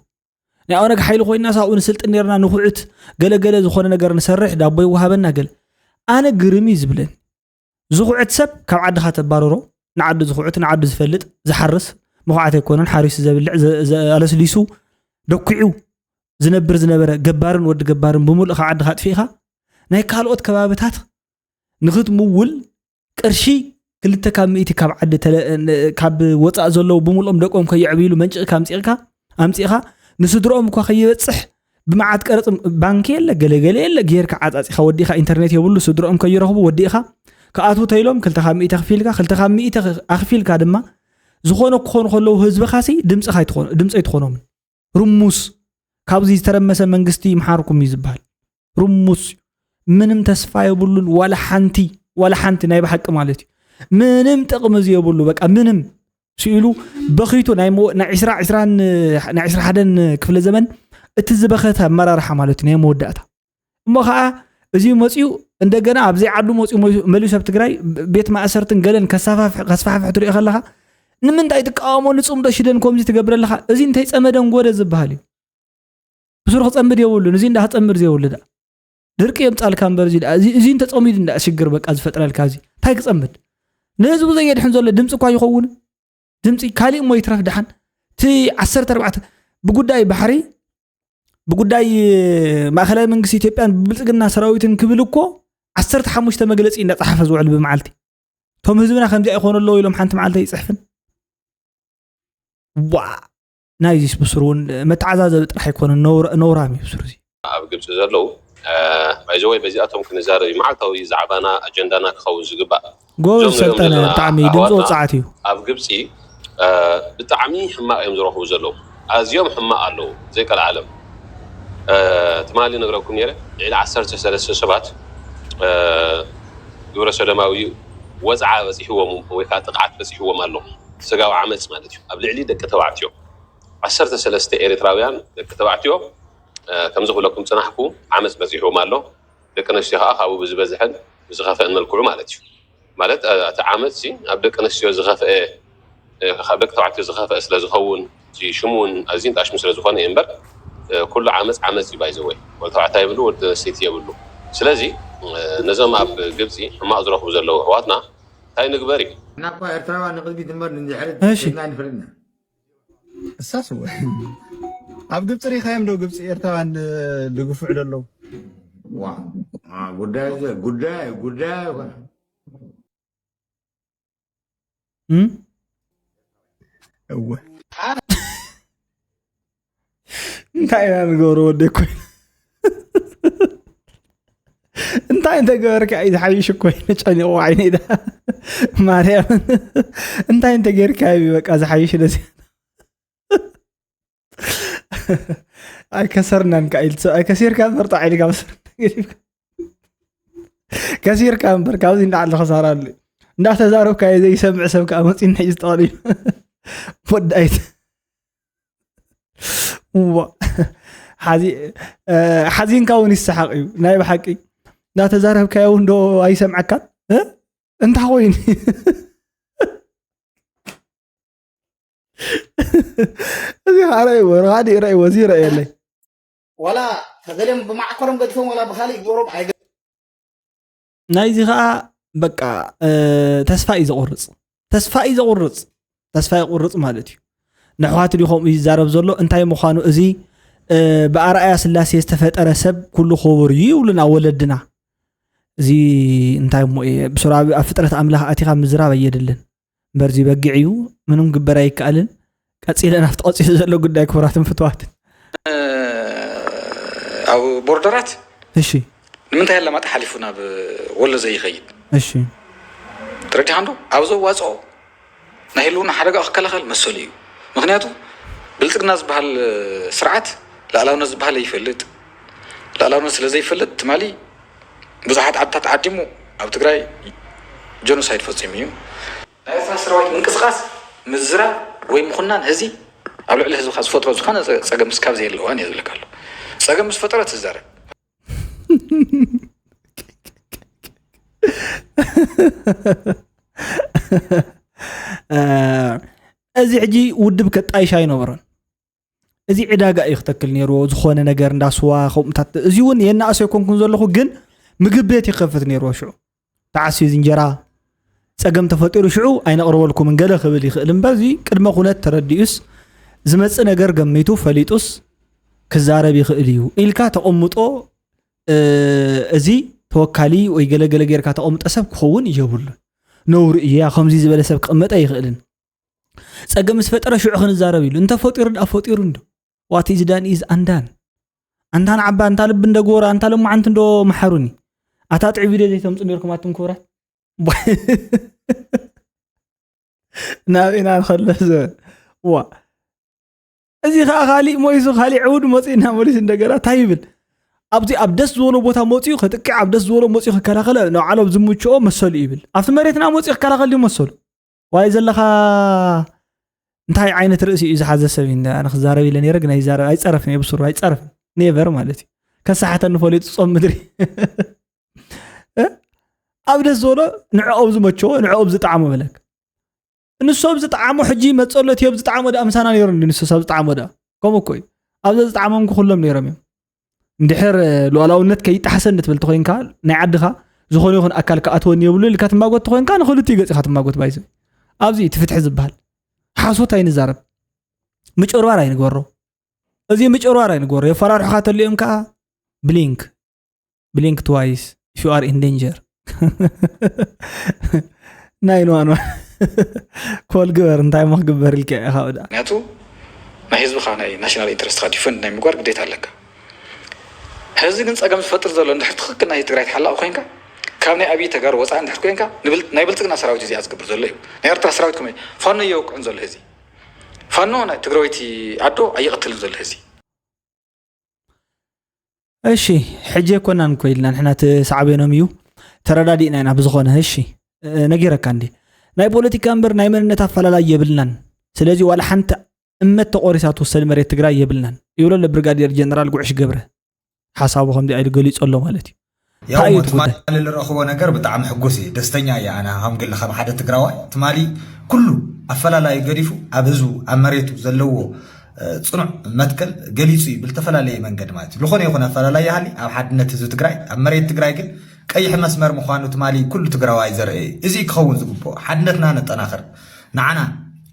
ናይ ኦነግ ሓይሊ ኮይና ሳብኡ ንስልጥን ነርና ንኹዕት ገለገለ ዝኾነ ነገር ንሰርሕ ዳቦ ይወሃበና ገለ ኣነ ግርም እዩ ዝብለኒ ዝኹዕት ሰብ ካብ ዓድኻ ተባረሮ ንዓዱ ዝኹዕት ንዓዱ ዝፈልጥ ዝሓርስ መኹዓት ኣይኮነን ሓሪሱ ዘብልዕ ኣለስሊሱ ደኩዑ ዝነብር ዝነበረ ገባርን ወዲ ገባርን ብምሉእ ካብ ዓድኻ ኣጥፊእኻ ናይ ካልኦት ከባብታት ንኽትምውል ቅርሺ ክልተ ካብ ሚእቲ ካብ ዓዲ ተለ- ን- ካብ ወፃእ ዘለዉ ብምልኦም ደቆም ከየዕብይሉ መንጭቕካ ኣምፂቕካ ኣምፂእኻ ንስድሮኦም እኳ ከይበፅሕ ብመዓት ቀረፅ ባንኪ የለ ገለገለ የለ ጌርካ ዓፃፂኻ ወዲእኻ ኢንተርኔት የብሉ ስድሮኦም ከይረኽቡ ወዲእኻ ክኣትዉ ተይሎም ክልተ ካብ ሚእቲ ኣኽፊልካ ክልተ ካብ ሚእቲ ኣኽፊልካ ድማ ዝኾነ ክኾኑ ከለዉ ህዝብኻሲ ድምፂ ኣይትኾኖምን ርሙስ ካብዚ ዝተረመሰ መንግስቲ ይምሓርኩም እዩ ዝበሃል ርሙስ ምንም ተስፋ የብሉን ዋላ ሓንቲ ዋላ ሓንቲ ናይ ብሓቂ ማለት እዩ ምንም ጥቕሚ ዝየብሉ በቃ ምንም ስኢሉ በኺቱ ናይ ሞ- ናይ ዕስራ ዕስራን ናይ ዕስራ ሓደን ክፍለ ዘመን እቲ ዝበኸተ ኣመራርሓ ማለት እዩ ናይ መወዳእታ እሞ ከዓ እዚ መፅኡ እንደገና ኣብዘይ ዓዱ መፅኡ መ- መሊሱ ኣብ ትግራይ ብ- ቤት ማእሰርትን ገለን ከሳፋፍሕ- ከስፋሕፍሕ ትሪኦ ከለካ ንምንታይ ትቃወሞ ንፅምዶ ሽደን ከምዚ ትገብር ኣለካ እዚ እንታይ ፀመደን ጎደ ዝበሃል እዩ ብሱሩ ክፀምድ የብሉን እዚ እንዳ ክፀምድ ዘይብሉ ዳ ድርቂ የምፃልካ እምበር እዚ ዳ- እዚ እዚ እንተፀሚዱ እንዳ ሽግር በቃ ዝፈጥረልካ እዚ እንታይ ክፀምድ ንህዝቡ ዘየድሕን ዘሎ ድምፂ እኳ ይኸውን ድምፂ ካሊእ እሞ ይትረፍ ድሓን እቲ ዓሰርተ ኣርባዕተ ብጉዳይ ባሕሪ ብጉዳይ ማእኸላይ መንግስቲ ኢትዮጵያን ብብልፅግና ሰራዊትን ክብል እኮ ዓሰርተ ሓሙሽተ መግለፂ እንዳፀሓፈ ዝውዕል ብመዓልቲ እቶም ህዝብና ከምዚ ኣይኮነ ኣለዎ ኢሎም ሓንቲ መዓልቲ ኣይፅሕፍን ዋ ናይዚስ ብስሩ እውን መተዓዛዘቢ ጥራሕ ኣይኮነ ነውራም እዩ ብስሩ እዚ ኣብ ግብፂ ዘለዉ ባይዘወይ በዚኣቶም ክንዛረብ እዩ መዓልታዊ ዛዕባና ኣጀንዳና ክኸውን ዝግባእ ጎበዝ እዞም ንሪኦም ሰልጠነ ዘለና ብጣዕሚ ድምፂ ኣሕዋትና ወፃዓት እዩ ኣብ ግብፂ ብጣዕሚ ሕማቕ እዮም ዝረኽቡ ዘለዉ ኣዝዮም ሕማቕ ኣለዉ ዘይቀልዓለም ትማሊ ነግረኩም ነይረ ልዕሊ ዓሰርተ ሰለስተ ሰባት ግብረ ሰዶማዊ ወፅዓ በፂሕዎም ወይ ከዓ ጥቕዓት በፂሕዎም ኣሎ ስጋዊ ዓመፅ ማለት እዩ ኣብ ልዕሊ ደቂ ተባዕትዮ ዓሰርተ ሰለስተ ኤርትራውያን ደቂ ተባዕትዮ ከምዚ ክብለኩም ፅናሕኩ ዓመፅ በፂሕዎም ኣሎ ደቂ ኣንስትዮ ከዓ ካብኡ ብዝበዝሐን ብዝኸፍአን መልክዑ ማለት እዩ ማለት እቲ ዓመፅ ሲ ኣብ ደቂ ኣንስትዮ ዝኸፍአ ካብ ደቂ ተባዕትዮ ዝኸፍአ ስለ ዝኸውን እቲ ሽሙ እውን ኣዝዩ ንጣሽሙ ስለ ዝኾነ እዩ እምበር ኩሉ ዓመፅ ዓመፅ እዩ ባይዘወይ ወዲ ተባዕታይ የብሉ ወዲ ኣንስተይቲ የብሉ ስለዚ ነዞም ኣብ ግብፂ ሕማቕ ዝረኽቡ ዘለዉ ኣሕዋትና እንታይ ንግበር እዩ እና እኳ ኤርትራውያን ንቅድሚት እምበር ንድሕሪት እሺ። ኬድና ንፈልጥና እሳስ እወ ኣብ ግብፂ ሪኻዮም ዶ ግብፂ ኤርትራውያን ድግፉዕ ደለዉ ዋ አ፣ ጉዳይ ዘ- ጉዳይ ጉዳይ ኣይኮነ እም? እወ እንታይ ኢና ንገብሮ ወደይ ኮይኑ እንታይ እንተገበርካ እዩ ዝሓይሽ እኮ ኮይኑ ጨኒቑ ዓይነይ ዳ ማርያም እንታይ እንተገይርካ እዩ በቃ ዝሓይሽ ነዚ ኣይከሰርናን ካ ኢልቲ ሰብኣይ ከሲርካ እምበር ጣዕ ኢልካ መሰር ከሲርካ እምበር ካብዚ እንዳዓለ ክሳራ ኣሉ እንዳተዛረብካዮ ዘይሰምዕ ሰብ ከዓ መፂና እዩ ዝጠቕሊሉ ወዳይት ሓዚንካ እውን ይሰሓቕ እዩ ናይ ብሓቂ እንዳተዛረብካዮ እውን ዶ ኣይሰምዐካን እንታይ ኮይኑ እዚ ከዓ ረእይዎ ርኻዲ ረእይዎ እዚ ረእየለይ ዋላ ተገሊኦም ብማዕከሮም ገዲፎም ዋላ ብካሊእ ግበሮም ኣይገ ናይዚ ከዓ በቃ ተስፋ እዩ ዘቁርፅ ተስፋ እዩ ዘቁርፅ ተስፋ የቁርፅ ማለት እዩ ንሕዋት ድዩ ከምኡ ይዛረብ ዘሎ እንታይ ምዃኑ እዚ ብኣርኣያ ስላሴ ዝተፈጠረ ሰብ ኩሉ ክቡር እዩ ይብሉና ወለድና እዚ እንታይ እሞ እየ ብሱራቢ ኣብ ፍጥረት ኣምላኽ ኣቲኻ ምዝራብ ኣየድልን እምበርዚ በጊዕ እዩ ምንም ግበር ኣይከኣልን ቀፂለ ናብቲ ቀፂሉ ዘሎ ጉዳይ ክቡራትን ፍትዋትን ኣብ ቦርደራት እሺ ንምንታይ ኣለማጣ ሓሊፉ ናብ ወሎ ዘይኸይድ እሺ ተረዲኻ እንዶ ኣብ ዘዋፅኦ ናይ ህልውና ሓደጋ ክከላኸል መሰሉ እዩ ምክንያቱ ብልፅግና ዝበሃል ስርዓት ላዕላውነት ዝበሃል ይፈልጥ ላዕላውነት ስለ ዘይፈልጥ ትማሊ ብዙሓት ዓድታት ዓዲሙ ኣብ ትግራይ ጀኖሳይድ ፈፂሙ እዩ ናይ ኤርትራ ሰራዊት ምንቅስቃስ ምዝራብ ወይ ምኹናን ህዚ ኣብ ልዕሊ ህዝብካ ዝፈጥሮ ዝኾነ ፀገም ስካብ ዘየለዋን እየ ዝብለካ ኣሎ ፀገም ምስ ፈጠረ ትዛረብ እዚ ሕጂ ውድብ ከጣይሽ ኣይነበሮን እዚ ዕዳጋ እዩ ክተክል ነይርዎ ዝኾነ ነገር እንዳስዋ ከምኡታት እዚ እውን የናእሶ ኣይኮንኩን ዘለኹ ግን ምግብ ቤት ይኸፍት ነይርዎ ሽዑ ተዓስዩ እዚ እንጀራ ፀገም ተፈጢሩ ሽዑ ኣይነቕርበልኩምን ገለ ክብል ይኽእል እምበር እዚ ቅድመ ኩነት ተረዲኡስ ዝመፅእ ነገር ገሚቱ ፈሊጡስ ክዛረብ ይኽእል እዩ ኢልካ ተቐምጦ እዚ ተወካሊ ወይ ገለገለ ጌርካ ተቐምጠ ሰብ ክኸውን የብሉን። ነውሪ እዩ። ያ ከምዚ ዝበለ ሰብ ክቕመጥ ኣይኽእልን። ጸገም ምስ ፈጠረ ሽዑ ክንዛረብ ኢሉ እንተ ፈጢሩ ደኣ ፈጢሩ እንዶ። What is done is undone። ኣንታ ንዓባ፣ ኣንታ ልቢ እንደ ጎራ፣ ኣንታ ለማዓንቲ እንዶ መሓሩኒ። ኣታ ጥዑይ ቪድዮ ዘይተምጹ ኔርኩም ኣቱም ክቡራት። ናበይና ንኸሎ ዘበን። ዋ። እዚ ኸኣ ካሊእ ሞይሱ፣ ካሊእ ዕውድ መጺኡ እና መሊሱ እንደገና እንታይ ይብል? ኣብዚ ኣብ ደስ ዝበሎ ቦታ መጺኡ ከጥቅዕ፣ ኣብ ደስ ዝበሎ መጺኡ ክከላኸል፣ ንባዕሎም ዝምችኦ መሰሉ ይብል። ኣብቲ መሬትና መጺኡ ክከላኸል ድዩ መሰሉ? ዋይ ዘለኻ፣ እንታይ ዓይነት ርእሲ እዩ ዝሓዘ ሰብ እዩ? እንዳ ኣነ ክዛረብ ኢለ ነይረ፣ ግን ኣይዛረብ፣ ኣይጸረፍን እየ ብስሩ፣ ኣይጸረፍን። ኔቨር ማለት እዩ። ከሳሕተኒ ፈሊጡ ጾም ምድሪ። እ? ኣብ ደስ ዝበሎ ንዕኦም ዝመቸዎ፣ ንዕኦም ዝጠዓሞ በለክ። ንሱ ኣብ ዝጠዓሞ ሕጂ መጸሎ፣ እቲ ኣብ ዝጠዓሞ ደኣ ምሳና ነይሩ እንዲ፣ ንሱ ኣብ ዝጠዓሞ ደኣ። ከምኡ እኮ እዩ። ኣብ ዘዝጠዓሞም እኮ ኩሎም ነይሮም እዮም። እንድሕር፣ እ፣ ሉዓላውነት ከይጠሓሰ እንትብል ተኾይንካ፣ ናይ ዓድኻ ዝኾነ ይኹን ኣካል ክኣትወኒ የብሉ ኢልካ ትማጎት ተኾይንካ፣ ንኽልቲኡ ገጽ ኢኻ ትማጎት ባይዘ። ኣብዚ እቲ ፍትሒ ዝበሃል። ሓሶት ኣይንዛረብ። ምጭርባር ኣይንግበሮ። እዚ ምጭርባር ኣይንግበሮ። የፈራርሑኻ ተልዮም ከኣ ብሊንክ። Blink twice if you are in danger። ናይ ንዋን ዋን ኮል ግበር፣ እንታይ እሞ ክግበር ኢልካ ኢኻ ወዳ። ምክንያቱ ናይ ህዝብኻ ናይ ናሽናል ኢንትረስትኻ ዲፈንድ ናይ ምግባር ግዴታ ኣለካ። ሕዚ ግን ጸገም ዝፈጥር ዘሎ እንድሕር ትኽክል ናይ ትግራይ ተሓላቒ ኮይንካ፣ ካብ ናይ ኣብይ ተጋሩ ወጻኢ እንድሕር ኮይንካ፣ ንብል-፣ ናይ ብልጽግና ሰራዊት እዚኣ ዝገብር ዘሎ እዩ። ናይ ኤርትራ ሰራዊት ከመይ ፋኖ እየውቅዕን ዘሎ ህዚ። ፋኖ ናይ ትግራወይቲ ኣዶ ኣይቕትልን ዘሎ ህዚ። እሺ፣ ሕጂ ኣይኮናን እኮ ኢልና ንሕና እቲ ሳዕቤኖም እዩ ተረዳዲእና ኢና ብዝኾነ። እሺ፣ እ፣ ነጊረካ እንዴ፣ ናይ ፖለቲካ እምበር ናይ መንነት ኣፈላላይ የብልናን። ስለዚ ዋላ ሓንቲ እመት ተቖሪሳ ትውሰድ መሬት ትግራይ የብልናን ይብሎ ኣሎ ብርጋዴር ጀነራል ጉዕሽ ገብረ። ሓሳቡ ከምዚ ኢሉ ገሊጹ ኣሎ ማለት እዩ። ያው እንታይ እዩ እቲ ጉዳይ? ትማሊ ዝረኽቦ ነገር ብጣዕሚ ሕጉስ እየ፣ ደስተኛ እየ ኣነ ከም ግሊ ከም ሓደ ትግራዋይ። ትማሊ ኩሉ ኣፈላላዩ ገዲፉ ኣብ ህዝቡ ኣብ መሬቱ ዘለዎ፣ እ፣ ጽኑዕ መትከል ገሊጹ እዩ ብዝተፈላለየ መንገዲ ማለት እዩ። ዝኾነ ይኹን ኣፈላላይ ይሃሊ ኣብ ሓድነት ህዝቢ ትግራይ ኣብ መሬት ትግራይ ግን ቀይሕ መስመር ምዃኑ ትማሊ ኩሉ ትግራዋይ ዘርአ እዩ። እዚ ክኸውን ዝግብኦ ሓድነትና ነጠናኽር። ንዓና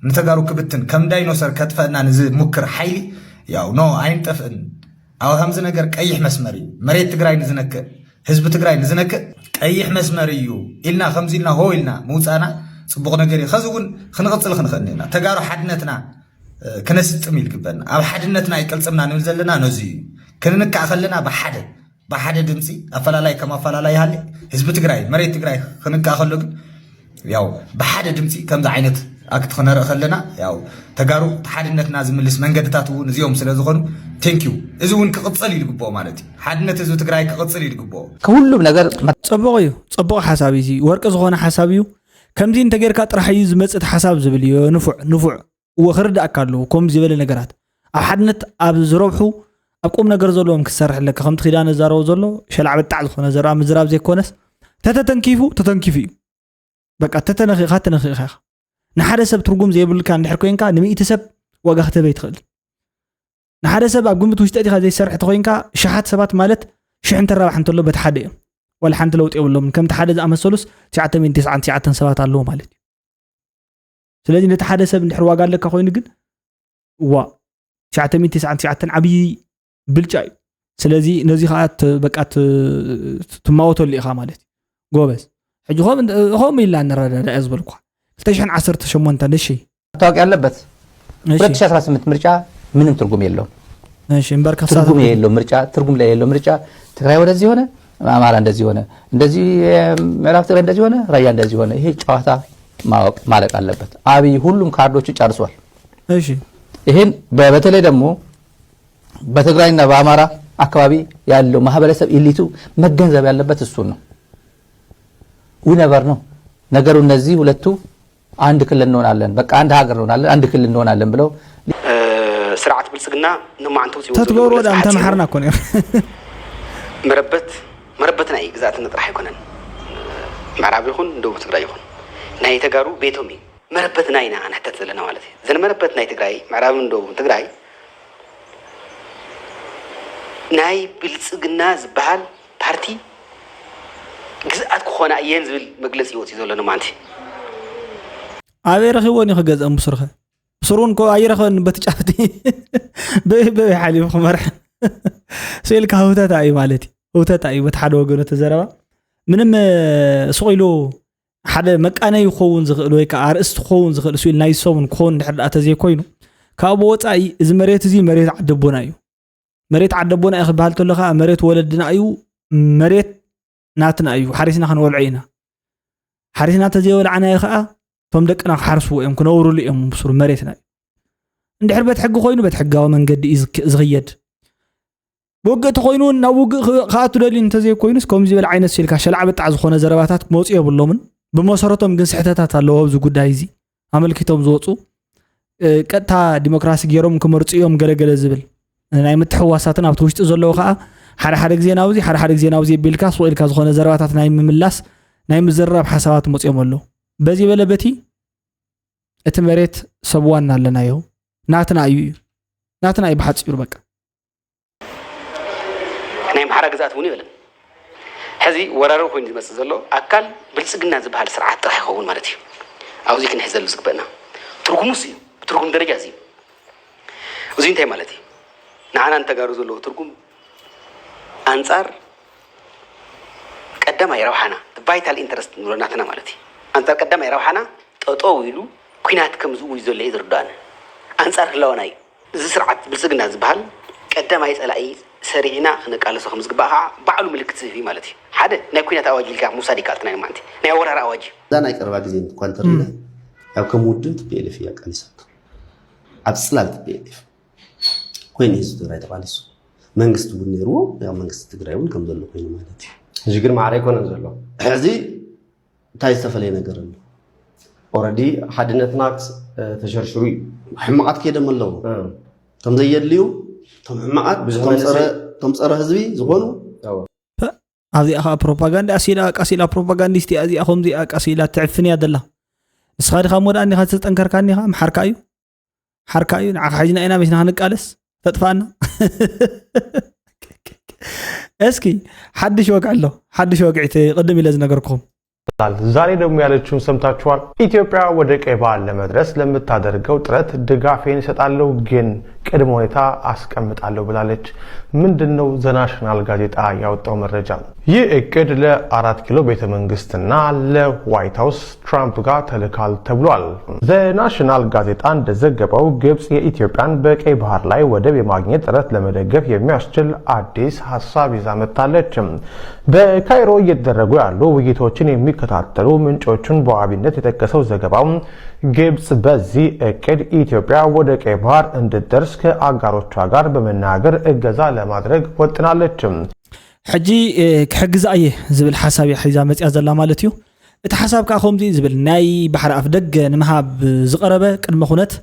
ንተጋሩ ክብትን ከም ዳይኖሰር ከጥፈእና ንዝሙክር ሓይሊ ያው ኖ ኣይንጠፍእን። ኣብ ከምዚ ነገር ቀይሕ መስመር እዩ። መሬት ትግራይ ንዝነክእ፣ ህዝቢ ትግራይ ንዝነክእ ቀይሕ መስመር እዩ ኢልና ከምዚ ኢልና ሆ ኢልና ምውፃእና ፅቡቕ ነገር እዩ። ከዚ እውን ክንቕፅል ክንኽእል ኢና። ተጋሩ ሓድነትና፣ እ፣ ክነስጥም ይልግበና። ኣብ ሓድነትና ኣይቀልፅምና ንብል ዘለና ነዚ እዩ። ክንንካእ ከለና ብሓደ፣ ብሓደ ድምፂ ኣፈላላይ ከም ኣፈላላይ ይሃሊ ህዝቢ ትግራይ፣ መሬት ትግራይ ክንካእ ከሎ ግን ያው ብሓደ ድምፂ ከምዚ ዓይነት ኣክት ክነርኢ ከለና ያው ተጋሩ እቲ ሓድነትና ዝምልስ መንገድታት እውን እዚኦም ስለ ዝኾኑ ቴንኪዩ። እዚ እውን ክቕፅል እዩ ዝግብኦ ማለት እዩ። ሓድነት ህዝቢ ትግራይ ክቕፅል እዩ ዝግብኦ። ከሁሉም ነገር መ- ጽቡቕ እዩ። ጽቡቕ ሓሳብ እዩ። እዚ ወርቂ ዝኾነ ሓሳብ እዩ። ከምዚ እንተጌርካ ጥራሕ እዩ ዝመጽእ እቲ ሓሳብ ዝብል እዩ። ንፉዕ፣ ንፉዕ። እወ፣ ክርድኣካ ኣለዎ። ከምዚ ዝበለ ነገራት ኣብ ሓድነት ኣብ ዝረብሑ ኣብ ቁም ነገር ዘለዎም ክትሰርሕ ኣለካ። ከምቲ ኪዳነ ዝዛረቦ ዘሎ ሸላዕ በጣዕ ዝኾነ ዘረባ ምዝራብ ዘይኮነስ ተተተንኪፉ ተተንኪፉ እዩ። በቃ ተተነኺእካ ተነኺእካ ኢኻ። ንሓደ ሰብ ትርጉም ዘይብልካ እንድሕር ኮይንካ ንሚእቲ ሰብ ዋጋ ክትህበ ይትኽእል። ንሓደ ሰብ ኣብ ግምት ውሽጢ ኣእቲኻ ዘይሰርሕ ተኾይንካ ሸሓት ሰባት ማለት ሽሕ እንተራባሕ እንተሎ በቲ ሓደ እዮም። ዋላ ሓንቲ ለውጢ የብሎምን። ከምቲ ሓደ ዝኣመሰሉስ ትሽዓተ ሚእትን ትስዓን ትሽዓተን ሰባት ኣለዉ ማለት እዩ። ስለዚ ነቲ ሓደ ሰብ እንድሕር ዋጋ ኣለካ ኮይኑ ግን እዋ ትሽዓተ ሚእትን ትስዓን ትሽዓተን ዓብዪ ብልጫ እዩ። ስለዚ ነዚ ከዓ ት-፣ በቃ ት-፣ ትማወተሉ ኢኻ ማለት እዩ። ጎበዝ። ሕጂ ከም-፣ ከምኡ ኢልና ንረዳዳእ ዝበልኳ። ክልተ ሽሕን ዓሰርተ ሸሞንተን እሺ። መታወቂያ ኣለበት። እሺ። ሁለት ሺህ አስራ ስምንት ምርጫ ምንም ትርጉም የለውም። እሺ፣ እምበር ትርጉም ከሳተፍ የለው ምርጫ፣ ትርጉም ላይ የለው ምርጫ። ትግራይ ወደዚህ ሆነ፣ አማራ እንደዚህ ሆነ፣ እንደዚህ ምዕራብ ትግራይ እንደዚህ ሆነ፣ ራያ እንደዚህ ሆነ። ይሄ ጨዋታ ማወቅ ማለቅ አለበት። አብይ ሁሉም ካርዶቹ ጨርሷል። እሺ። ይሄን በ-፣ በተለይ ደግሞ በትግራይና በአማራ አካባቢ ያለው ማህበረሰብ ኢሊቱ መገንዘብ ያለበት እሱን ነው። We never know ነገሩ። እነዚህ ሁለቱ አንድ ክልል እንሆናለን፣ በቃ አንድ ሀገር እንሆናለን፣ አንድ ክልል እንሆናለን ብለው ስርዓት ብልጽግና ንማዓንቱ ሲወጽኡ ተትገብሮ መግለጺ ዳም ሓጺሩ ተመሓርና እኮ ነይሩ። መረበት፣ መረበትና እዩ ግዝኣትና ጥራሕ ኣይኮነን። ምዕራብ ይኹን ደቡብ ትግራይ ይኹን ናይ ተጋሩ ቤቶም እዩ። መረበትና ኢና ንሕተት ዘለና ማለት እዩ። እዘን መረበት ናይ ትግራይ፣ ምዕራብን ደቡብን ትግራይ ናይ ብልጽግና ዝበሃል ፓርቲ ግዝኣት ክኾና እየን ዝብል መግለጺ ወፂኡ ዘሎ ንማንቲ። ኣበይ ረኺቦን እዩ ክገዝአን ብስሩኸ? ብስሩን ኮ ኣይረኸበን በቲ ጫፍቲ። በይ በይ ሓሊፉ ክመርሕ። ስኢልካ ህውተታ እዩ ማለት እዩ። ህውተታ እዩ በቲ ሓደ ወገኑ እቲ ዘረባ። ምንም ስቕ ኢሉ ሓደ መቃነይ ክኸውን ዝኽእል ወይ ከዓ ኣርእስቲ ክኸውን ዝኽእል ስኢል ናይ ሰሙን ክኸውን ድሕር ደኣ ተዘይኮይኑ፣ ካብኡ ወፃኢ እዚ መሬት እዚ መሬት ዓደቦና እዩ። መሬት ዓደቦና እዩ ክበሃል ተሎ ከዓ መሬት ወለድና እዩ። መሬት ናትና እዩ። ሓሪስና ክንበልዖ ኢና። ሓሪስና ተዘይበላዕናዮ ከዓ እቶም ደቅና ክሓርስዎ እዮም፣ ክነብሩሉ እዮም። ብሱሩ መሬትና እዩ። እንድሕር በት ሕጊ ኮይኑ በት ሕጋዊ መንገዲ እዩ ዝክ- ዝኽየድ። ብውግእ ተኮይኑ እውን ናብ ውግእ ክ- ክኣቱ ደልዩ እንተዘይኮይኑስ ከምዚ ዝበለ ዓይነት ስኢልካ ሸላዕ በጣዕ ዝኾነ ዘረባታት ክመፁ የብሎምን። ብመሰረቶም ግን ስሕተታት ኣለዎ ኣብዚ ጉዳይ እዚ ኣመልኪቶም ዝወፁ። ቀጥታ ዲሞክራሲ ገይሮም ክመርፁ እዮም ገለገለ ዝብል ናይ ምትሕዋሳትን ኣብቲ ውሽጢ ዘለዉ ከዓ ሓደ ሓደ ግዜ ናብዚ ሓደ ሓደ ግዜ ናብዚ የቢልካ ስቕ ኢልካ ዝኾነ ዘረባታት ናይ ምምላስ ናይ ምዝራብ ሓሳባት መፅኦም ኣለዉ። በዚ በለ በቲ እቲ መሬት ሰብ ዋና ኣለናዮ ናትና እዩ እዩ ናትና እዩ ብሓፂሩ በቃ። ናይ ኣምሓራ ግዝኣት እውን ይበለን። ሕዚ ወራሪ ኮይኑ ዝመፅእ ዘሎ ኣካል ብልፅግና ዝበሃል ስርዓት ጥራሕ ይኸውን ማለት እዩ። ኣብዚ ክንሕዘሉ ዝግበእና ትርጉሙስ እዩ። ብትርጉም ደረጃ እዚ እዩ። እዚ እንታይ ማለት እዩ? ንዓና ንተጋሩ ዘለዎ ትርጉም ኣንፃር ቀዳማይ ረብሓና ቫይታል ኢንተረስት ንብሎ ናትና ማለት እዩ። ኣንፃር ቀዳማይ ረብሓና ጠጠው ኢሉ ኲናት ከም ዝእውጅ ዘሎ እዩ ዝርዳእኒ። ኣንፃር ህላወና እዩ። እዚ ስርዓት ብልፅግና ዝበሃል ቀዳማይ ፀላኢ ሰሪዕና ክነቃለሶ ከም ዝግባእ ከዓ ባዕሉ ምልክት ዝህብ እዩ ማለት እዩ። ሓደ ናይ ኲናት ኣዋጅ ኢልካ ምውሳድ ይከኣል። ናይ ማንቲ ናይ ወራር ኣዋጅ እዩ። እዛ ናይ ቀረባ ግዜ እኳ እንተሪእና ያው ከም ውድብ ቲ ፒ ኤል ኤፍ እያ ቃሊሳቶ ኣብ ፅላል ቲ ፒ ኤል ኤፍ ኮይኑ ህዝቢ ትግራይ ተቃሊሱ መንግስቲ እውን ነይርዎ ያው መንግስቲ ትግራይ እውን ከም ዘሎ ኮይኑ ማለት እዩ። ሕዚ ግን ማዕረ ኣይኮነን ዘሎ። ሕዚ እንታይ ዝተፈለየ ነገር ኣሎ? ኦረዲ ሓድነትና ክስ- ተሸርሽሩ እዩ። ሕማቃት ከይደም ኣለዎ ከም ዘየድልዩ እቶም ሕማቃት እቶም ፀረ- እቶም ፀረ ህዝቢ ዝኾኑ ኣብዚኣ ከዓ ፕሮፓጋንዳ ኣሲላ ቀሲላ ፕሮፓጋንዲስት እያ እዚኣ ከምዚኣ ቀሲላ ትዕፍን እያ ደላ። ንስኻ ዲኻ እሞ ደኣ እንዲኻ ዝተጠንከርካኒ ኻ ምሓርካ እዩ ሓርካ እዩ ንዓኻ ሒዝና ኢና መሲና ክንቃለስ ተጥፋና። እስኪ ሓድሽ ወግዒ ኣሎ ሓድሽ ወግዒ እቲ ቅድም ኢለ ዝነገርኩኹም ዛሬ ደግሞ ያለችውን ሰምታችኋል። ኢትዮጵያ ወደ ቀይ ባህር ለመድረስ ለምታደርገው ጥረት ድጋፌን እሰጣለሁ፣ ግን ቅድመ ሁኔታ አስቀምጣለሁ ብላለች። ምንድን ነው ዘናሽናል ጋዜጣ ያወጣው መረጃ? ይህ እቅድ ለአራት ኪሎ ቤተ መንግስትና ለዋይት ሀውስ ትራምፕ ጋር ተልካል ተብሏል። ዘናሽናል ጋዜጣ እንደዘገበው ግብጽ የኢትዮጵያን በቀይ ባህር ላይ ወደብ የማግኘት ጥረት ለመደገፍ የሚያስችል አዲስ ሀሳብ ይዛ መጥታለች። በካይሮ እየተደረጉ ያሉ ውይይቶችን የሚከታተሉ ምንጮቹን በዋቢነት የጠቀሰው ዘገባው ግብጽ በዚህ እቅድ ኢትዮጵያ ወደ ቀይ ባህር እንድትደርስ ከአጋሮቿ ጋር በመናገር እገዛ ለማድረግ ወጥናለች። ሕጂ ክሕግዛ እየ ዝብል ሓሳብ እያ ሒዛ መፅያ ዘላ ማለት እዩ። እቲ ሓሳብ ከዓ ከምዚ እዩ ዝብል ናይ ባሕሪ ኣፍ ደገ ንምሃብ ዝቐረበ ቅድመ ኩነት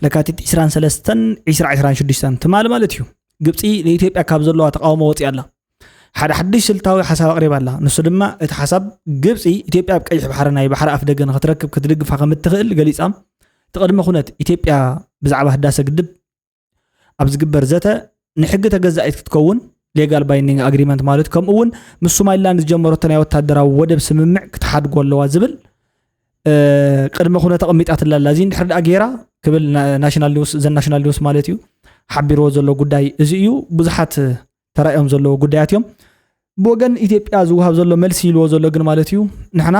ለካቲት ዕስራን ሰለስተን ዕስራ ዕስራን ሽዱሽተን ትማሊ ማለት እዩ። ግብፂ ንኢትዮጵያ ካብ ዘለዋ ተቃውሞ ወፂኣ ኣላ። ሓደ ሓድሽ ስልታዊ ሓሳብ ኣቕሪባ ኣላ። ንሱ ድማ እቲ ሓሳብ ግብፂ ኢትዮጵያ ኣብ ቀይሕ ባሕሪ ናይ ባሕሪ ኣፍ ደገ ንክትረክብ ክትድግፋ ከም እትኽእል ገሊፃ። እቲ ቅድመ ኩነት ኢትዮጵያ ብዛዕባ ህዳሰ ግድብ ኣብ ዝግበር ዘተ ንሕጊ ተገዛኢት ክትከውን legal binding agreement ማለት ከምኡ እውን ምስ ሶማሊላንድ ዝጀመረቶ ናይ ወታደራዊ ወደብ ስምምዕ ክትሓድጎ ኣለዋ ዝብል ቅድመ ኩነት ኣቐሚጣትላ ኣላ። እዚ እንድሕር ደኣ ገይራ ክብል ናሽናል ኒውስ ዘን ናሽናል ኒውስ ማለት እዩ ሓቢርዎ ዘሎ ጉዳይ እዚ እዩ። ብዙሓት ተራእዮም ዘለዉ ጉዳያት እዮም። ብወገን ኢትዮጵያ ዝወሃብ ዘሎ መልሲ ኢልዎ ዘሎ ግን ማለት እዩ ንሕና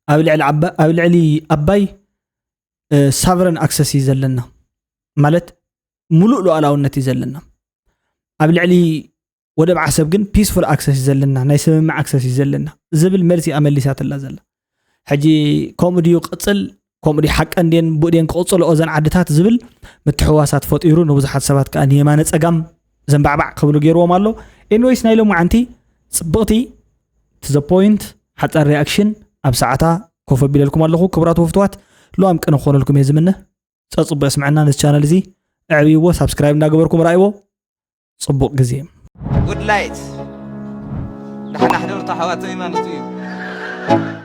ኣብ ልዕሊ ዓባ- ኣብ ልዕሊ ኣባይ ሳቨረን ኣክሰስ እዩ ዘለና ማለት ሙሉእ ሉዓላውነት እዩ ዘለና። ኣብ ልዕሊ ወደብ ዓሰብ ግን ፒስፉል ኣክሰስ እዩ ዘለና ናይ ስምምዕ ኣክሰስ እዩ ዘለና ዝብል መልሲ እያ መሊሳትላ ዘላ። ሕጂ ከምኡ ድዩ ክቕፅል ከምኡ ድዩ ሓቀን ድየን ብኡ ድየን ክቕፅልኦ እዘን ዓድታት ዝብል ምትሕዋሳት ፈጢሩ ንብዙሓት ሰባት ከዓ ንየማነ ፀጋም ዘንባዕባዕ ክብሉ ገይርዎም ኣሎ። ኤኒወይስ ናይ ሎማዓንቲ ፅብቕቲ to the point ሓፃር ሪኣክሽን ኣብ ሰዓታ ኮፍ ኣቢለልኩም ኣለኹ። ክቡራት ወፍትዋት ሉኣም ቅነ ክኾነልኩም እየ ዝምነ። ፀፅቡ የስምዐና ነዚ ቻነል እዚ ኣዕብይዎ ሳብስክራይብ እንዳገበርኩም ረኣይዎ። ፅቡቕ ግዜ። ጉድ ላይት ዳሕና ሕደሩ ኣሕዋተይ ማለት እዩ።